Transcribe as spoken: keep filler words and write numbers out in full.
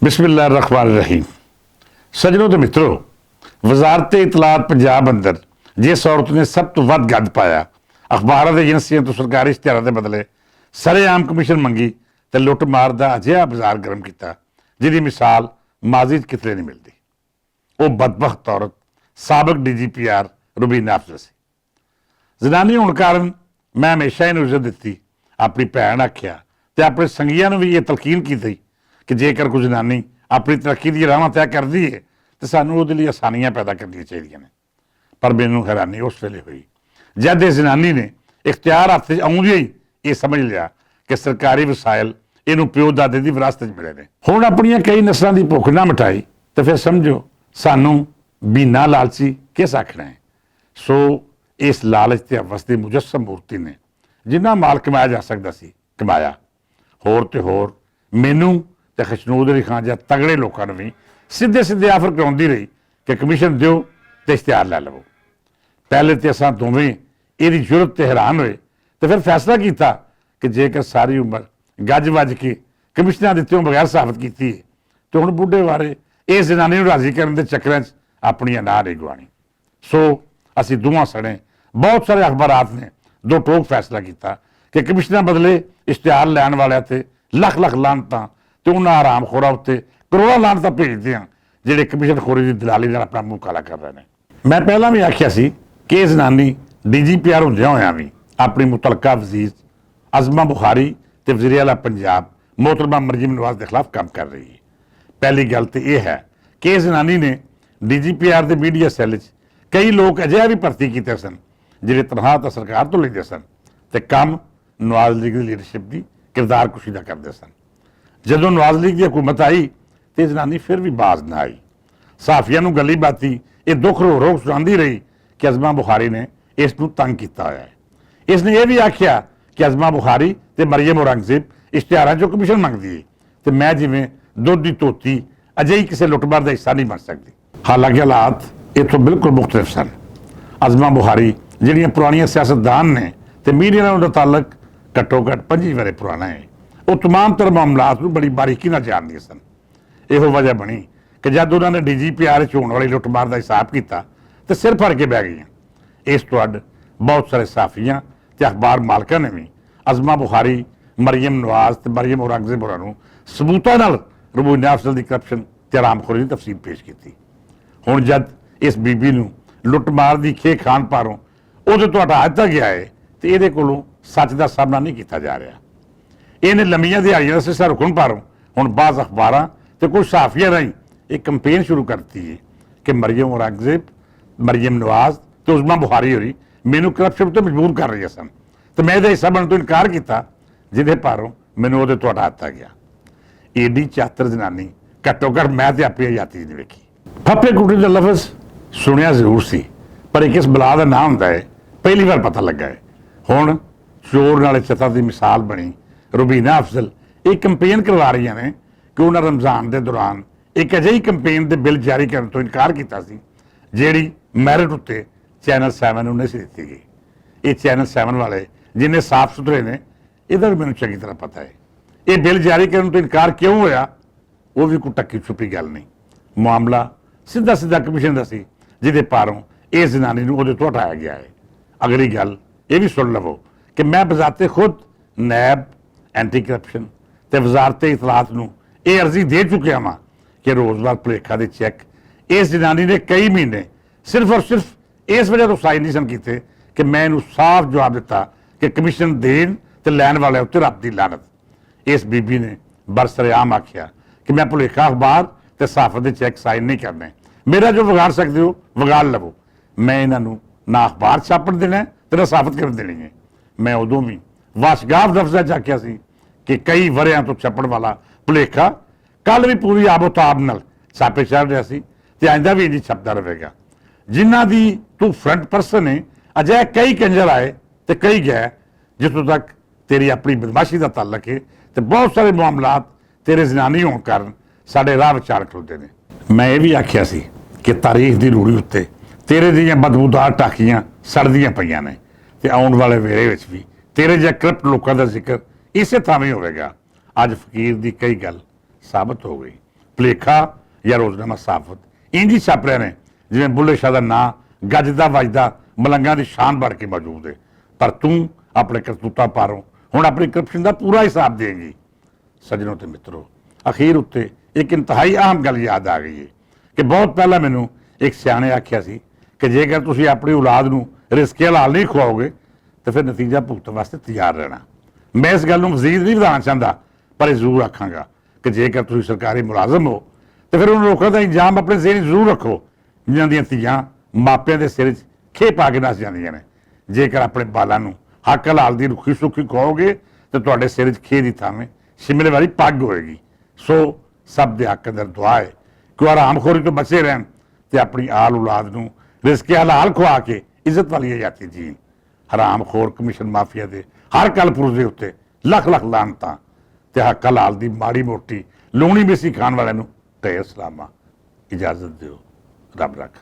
بسم اللہ الرحمن الرحیم۔ سجنوں تے متروں، وزارت اطلاعات پنجاب اندر جس عورت نے سب توں ودھ گند پایا، اخباراں تے ایجنسیاں توں سرکاری اشتہاراں دے بدلے سرے عام کمیشن منگی تے لٹ مار دا اجہا بازار گرم کیتا، جدی مثال ماضی چ کتنے نہیں ملدی۔ او بدبخت عورت سابق D G P R Rubina Afzal سی۔ زنانی ہون کارن میں ہمیشہ انہوں عزت دتی۔ اپنی بھین آکھیا تے اپنے سنگیاں نوں وی ایہہ تلقین کیتی کہ جے کر کوئی زنانی اپنی ترقی دی راہواں طے کردی ہے، تے سانوں اوہدے لئی آسانیاں پیدا کرنیاں چاہیدیاں نیں۔ پر مینوں حیرانی اس ویلے ہوئی جد ایہہ زنانی نے اختیار ہتھ وچ آؤندیاں ہی ایہہ سمجھ لیا کہ سرکاری وسائل اینوں پیو دادے دی وراثت وچ ملے نیں۔ ہن اپنیاں کئی نسلاں دی بھوک نہ مٹائی، تے فیر سمجھو سانوں بینا لالچی کس آکھنا ہے؟ سو اس لالچ تے ہوس دی مجسم مورتی نے جنہاں مال کمایا جا سکدا سی، کمایا۔ ہور تے ہور مینوں تے خشنود علی خان جا تگڑے لوکاں نوں وی سدھے سدھے آفر کراوندی رہی کہ کمیشن دیو تے اشتہار لے لو۔ پہلے تے اساں دوویں ایہدی جرت تے حیران ہوئے، تے فیر فیصلہ کیتا کہ جے کر ساری عمر گج وج کے کمشنر دتیوں بغیر ثابت کیتی ہے، تے ہن بوڈھے وارے ایہہ زنانی نوں راضی کرن دے چکراں چ اپنی اناہ نہیں گوانی۔ سو اسی دوواں سڑیں بہت سارے اخبارات نے دو ٹوک فیصلہ کیتا کہ کمشنر بدلے اشتہار لین والے تے لکھ لکھ لانتاں تے انہاں آرام خوراں اتے کروڑاں لانتاں بھیج دیاں، جہڑے کمشنر خوری دی دلالی نال اپنا منہ کالا کر رہے نے۔ میں پہلاں وی آکھیا سی کہ ایہہ زنانی ڈی جی پی آر ہوندیاں ہویاں وی اپنی متعلقہ وزیر عظمہ بخاری تے وزیر اعلیٰ پنجاب محترمہ مریم نواز دے خلاف کم کر رہی ہے۔ پہلی گل تے ایہہ ہے کہ ایہہ زنانی نے D G P are they media cell وچ کئی لوک اجہے وی بھرتی کیتے سن جہڑے تنہا تاں سرکار توں لیندے سن تے کم نواز لیگ دی لیڈرشپ دی کردار کشیدہ کردے سن۔ جدوں نواز لیگ دی حکومت آئی تے زنانی فیر وی باز نہ آئی۔ صحافیاں نوں گلی باتی ایہہ دکھ رو روک سناندی رہی کہ عظمہ بخاری نے اس نوں تنگ کیتا ہویا ہے۔ اس نے ایہہ وی آکھیا کہ عظمہ بخاری تے مریم اورنگزیب اشتہاراں چوں کمیشن منگدی ہے، تے میں جیویں دودھ دی توتی اجہی کسے لٹبار دا حصہ نہیں بن سکدی۔ حالانکہ حالات اتھوں بالکل مختلف سن۔ عظمہ بخاری جہڑیاں پرانیاں سیاستدان نے تے میڈیا نال انہاں دا تعلق گھٹو گھٹ پنجی ورے پرانا ہے، او تمام طرح معاملات نوں بڑی باریکی نال جاندیاں سن۔ ایہو وجہ بنی کہ جد انہاں نے ڈی جی پی آر چ ہون والی لٹبار دا حساب کیتا تے سر پھڑ کے بہہ گئیاں۔ اس توں اڈ بہت سارے صحافیاں تے اخبار مالکاں نے وی عظمہ بخاری، مریم نواز تے مریم اورنگزیب ہوراں نوں ثبوتاں نال ربوع نافذل دی کرپشن تے حرام خوری دی تفصیل پیش کیتی۔ ہن جد اس بی بی نوں لٹ مار دی کھے کھان پاروں اوہدے توں ہٹا دتا گیا ہے، تے ایہدے کولوں سچ دا سامنا نہیں کیتا جا رہیا۔ ایہنے لمیاں دیہاڑیاں دا سلسلہ رکن پاروں ہن بعض اخباراں تے کچھ صحافیاں راہیں ایک کمپین شروع کر دتی ہے کہ مریم اورنگزیب، مریم نواز تے عظمیٰ بخاری ہوری مینوں کرپشن تے مجبور کر رہی سن، تے میں ایہدا حصہ بنن توں انکار کیتا، جدے پاروں مینوں اوہدے توں ہٹا دتا گیا۔ ایڈی چاتر زنانی گھٹو گھٹ میں تے اپنی حیاتی نہیں ویکھی۔ پھپے کٹی دا لفظ سنیا ضرور سی، پر ایک اس بلا دا نام ہوندا ہے، پہلی وار پتہ لگا ہے۔ ہن چور نالے چتا دی مثال بنی۔ روبینہ افضل ایک کمپین کروا رہی نے کہ انہاں رمضان دے دوران ایک اجہی کمپین دے بل جاری کرن توں انکار کیتا سی، جیہڑی میرٹ اتے چینل سیون نوں نہیں سی دتی گئی۔ ایہہ چینل سیون والے جنہیں صاف ستھرے نے، ایہدا وی مینوں چنگی طرح پتہ ہے۔ ایہہ بل جاری کرن توں انکار کیوں ہویا؟ او وی کوئی ٹکی چھپی گل نہیں۔ معاملہ سدھا سدھا کمشن دا سی، جدے پاروں ایہہ زنانی نوں اوہدے توں ہٹایا گیا ہے۔ اگلی گل ایہہ وی سن لوو کہ میں بذات خود نیب، اینٹی کرپشن تے وزارت اطلاعات نوں ایہہ عرضی دے چکیا ہاں کہ روزوار پلیکھا دے چیک ایہہ زنانی نے کئی مہینے صرف اور صرف اس وجہ توں سائن نہیں سن کیتے کہ میں انہوں صاف جواب دتا کہ کمشن دین تے لین والے اتے رب دی لعنت۔ اس بی بی نے برسر عام آکھیا کہ میں پلیکھا اخبار تے صحافت دے چیک سائن نہیں کرنے۔ میرا جو وگاڑ سکدے ہو وگاڑ لوو۔ میں انہاں نوں نہ اخبار چھاپن دینا ہے تے نہ صحافت کرن دینی ہے۔ میں ادوں وی واشگاف لفظاں چ آکھیا سی کہ کئی وریاں توں چھپن والا پلیکھا کل وی پوری آب و تاب نال چھاپے چڑھ رہیا سی تے آئندہ وی انجی چھپدا رہے گا۔ جنہاں دی توں فرنٹ پرسن ہے، اجہے کئی کنجر آئے تے کئی گئے۔ جتوں تک تیری اپنی بدمعاشی دا تعلق ہے تے بہت سارے معاملات تیرے زنانی ہون کارن ساڈے راہ وچال کھلوتے نے۔ میں ایہہ وی آکھیا سی کہ تاریخ دی روڑی اتے تیرے دیاں بدبودار ٹاکیاں سڑدیاں پئیاں نے تے آؤن والے ویلے وچ وی تیرے جیہے کرپٹ لوکاں دا ذکر اسے تھاویں ہووے گا۔ اج فقیر دی کئی گل ثابت ہو گئی۔ پلیکھا یا روزنامہ صحافت، انجی چھاپ رہے نے جویں بلے شاہ دا ناں گجدا وجدا ملنگاں دی شان بڑھ کے موجود ہے۔ پر توں اپنے کرتوتاں پاروں ہن اپنی کرپشن دا پورا حساب دیں گی۔ سجنوں تے مترو، اخیر اتے ایک انتہائی اہم گل یاد آ گئی ہے کہ بہت پہلا مینوں ایک سیانے آکھیا سی کہ جے کر تسی اپنی اولاد نوں رزق حلال نہیں کھواؤ گے، تے پھر نتیجہ بھگتن واسطے تیار رہنا۔ میں اس گل نوں مزید نہیں ودھانا چاہندا، پر یہ ضرور آکھاں گا کہ جے کر تسی سرکاری ملازم ہو، تے پھر انہاں لوکاں دا انجام اپنے ذہن ضرور رکھو، جنہاں دیاں تیاں ماپیاں دے سر وچ کھے پا کے نس جاندیاں نے۔ جے کر اپنے بالاں نوں حق حلال دی رکھی سکھی کھواؤ گے، تے تہاڈے سر وچ کھے دی تھاویں شملے والی پگ ہوئے گی۔ سو سب دے حق اندر دعا ہے کہ وہ حرام خوری تو بچے رہن تے اپنی آل اولاد نوں رزق حلال کھوا کے عزت والی حیاتی جین۔ حرام خور کمیشن مافیا دے ہر کل پرزے اتے لکھ لکھ لعنتاں تے حق حلال دی ماڑی موٹی لونی بیسی کھان والے نوں ٹے سلامہ۔ اجازت دیو، رب رکھ۔